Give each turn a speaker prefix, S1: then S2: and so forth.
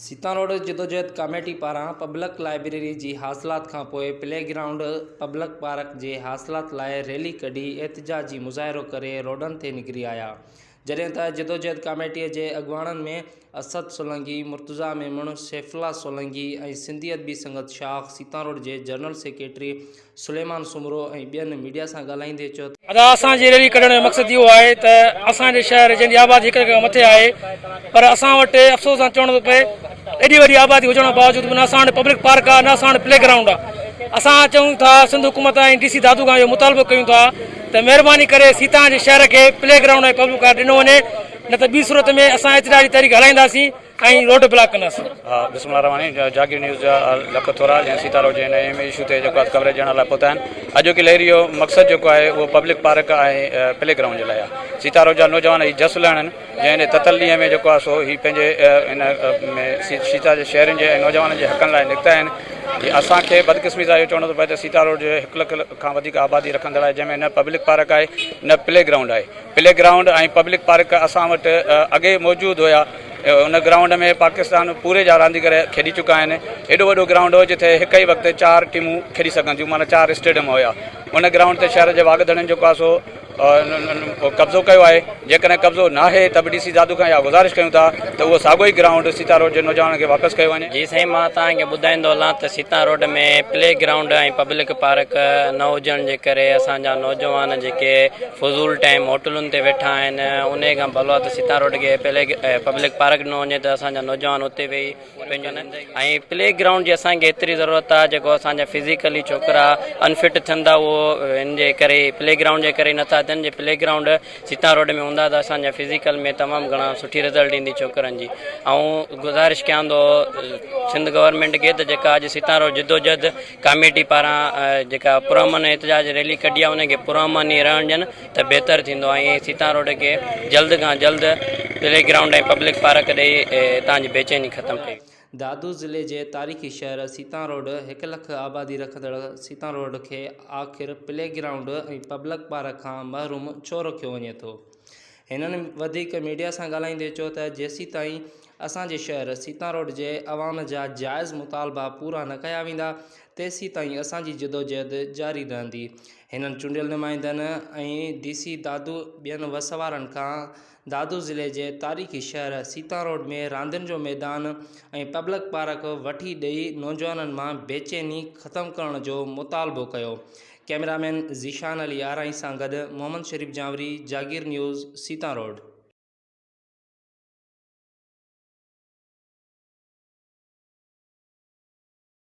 S1: Sita road جدوجهد committee پاران public library جي حاصلات کانپوء پلي گرائونڊ پبلڪ پارڪ جي حاصلات لاء ريلي ڪڍي احتجاجي مظاهرو ڪري روڊن تي نڪري آيا جڏهن ته جدوجهد ڪاميٽي جي اڳواڻن ۾ اسد سولنگي، مرتضيٰ ميمڻ، سيف الله سولنگي ۽ سنڌي ادبي سنگت شاخ سيتان روڊ جي جنرل سيڪريٽري سليمان سومرو ۽ ٻين ميڊيا سان ڳالهائيندي چيو ته.
S2: ادا اسان جي ريلي ڪڍڻ جو مقصد اهو آهي ته اسان جي شهر جنهن جي آبادي هڪ لک کان مٿي آهي پر اسان وٽ افسوس سان چوڻو ٿو پئي ايڏي وڏي آبادي هجڻ باوجود به نه اسان وٽ پبلڪ پارڪ آهي نه اسان وٽ پلي گرائونڊ آهي اسان چئون ٿا سنڌ حڪومت ۽ ڊي سي دادو کان اهو مطالبو ڪيون ٿا ته مهرباني ڪري سيتان جي شهر کي پلي گرائونڊ ۽ پبلڪ پارڪ ڏنو وڃي نه ته ٻي صورت ۾ اسان احتجاجي تحريڪ هلائينداسين ۽ روڊ بلاڪ ڪنداسين.
S3: بسم الله الرحمن الرحيم جاگير نيوز جا لک ٿورا جنهن سيتارو جي هن اهم اشو تي جيڪو آهي ڪوريج ڏيڻ لاء پهتا آهن اڄوڪي لهري جو مقصد جيڪو آهي اهو پبلڪ پارڪ ۽ پلي گرائونڊ جي لاء آهي سيتارو جا نوجوان هي جس لهڻ آهن جنهن هن تتل ڏينهن ۾ جيڪو آهي سو هي پنهنجي هن ۾ سيتا جي شهرين جي ۽ نوجوانن جي حقن لاء نڪتا آهن جي اسان کي بدقسمي سان اهو چوڻو ٿو پئي ته سيتارو جو هڪ لک کان وڌيڪ آبادي رکندڙ آهي جنهن ۾ نه پبلڪ پارڪ آهي نه پلي گرائونڊ آهي پلي گرائونڊ ۽ پبلڪ پارڪ اسان وٽ اڳي موجود هيا ان گرائونڊ ۾ پاڪستان پوري جا رانديگر کيڏي چڪا آهن ايڏو وڏو گرائونڊ هو جتي هڪ ئي وقت چار ٽيمون کيڏي سگهن ٿيون معنيٰ چار اسٽيڊيم هيا ان گرائونڊ تي شهر جي واڳ ڌڻين جيڪو آهي سو قبضو ڪيو آهي جيڪڏهن قبضو ناهي ته به ڊي سي دادو کان اها گذارش ڪيون ٿا ته اهو ساڳيو ئي گرائونڊ سيتا روڊ جي نوجوانن کي واپس ڪيو وڃي.
S4: جي سائين مان توهان کي ٻڌائيندو هلان ته Sita road ۾ play ground ۽ public park نه هجڻ جي ڪري اسان جا نوجوان جيڪي فضول ٽائيم هوٽلن تي ويٺا آهن انهي کان ڀلو آهي ته سيتا روڊ کي پلي پبلڪ پارڪ ڏنو وڃي ته اسان جا نوجوان اتي ويهي پنهنجو ۽ پلي گرائونڊ جي اسان کي ايتري ضرورت آهي جيڪو اسان جا فزيڪلي ڇوڪرا انفٽ ٿين ٿا اهو ان جي ڪري پلي گرائونڊ جي ڪري نٿا ٿين جي پلي گرائونڊ سيتا روڊ ۾ هوندا ته اسان جا فزيڪل ۾ تمام گهڻا سٺي رزلٽ ايندي ڇوڪرن جي آئون گذارش ڪيان ٿو سنڌ گورنمينٽ کي ته جيڪا اڄ سيتا روڊ جدوجھد ڪاميٽي پاران جيڪا پرامن احتجاج ريلي ڪڍي آهي ان کي پرامن ئي رهڻ ڏين ته بهتر ٿيندو ۽ سيتا روڊ کي جلد کان جلد پلي گرائونڊ ۽ پبلڪ پارڪ ڏئي هتان جي بيچيني ختم ڪئي.
S1: دادو ضلعي جي تاريخي شهر سيتا روڊ هڪ لک آبادي رکندڙ سيتا روڊ کي آخر پلي گرائونڊ ۽ پبلڪ پارڪ کان محروم ڇو رکيو وڃي ٿو؟ هنن وڌيڪ ميڊيا سان ڳالهائيندي چيو ته جيسيتائين اسان جي شهر سيتا روڊ جي عوام جا جائز مطالبا پورا نه ڪيا ويندا تيسيتائين اسان جي جدوجهد جاري رهندي. هنن چونڊيل نمائندن ۽ ڊي سي دادو ٻين وس وارن کان دادو ضلعي جي تاريخي شهر سيتا روڊ ۾ راندين جو ميدان ۽ پبلڪ پارڪ وٺي ڏئي نوجوانن مان بيچيني ختم ڪرڻ جو مطالبو ڪيو. ڪئميرامين ذيشان علي آرائين سان گڏ محمد شريف جانوري، جاگير نيوز، سيتا روڊ.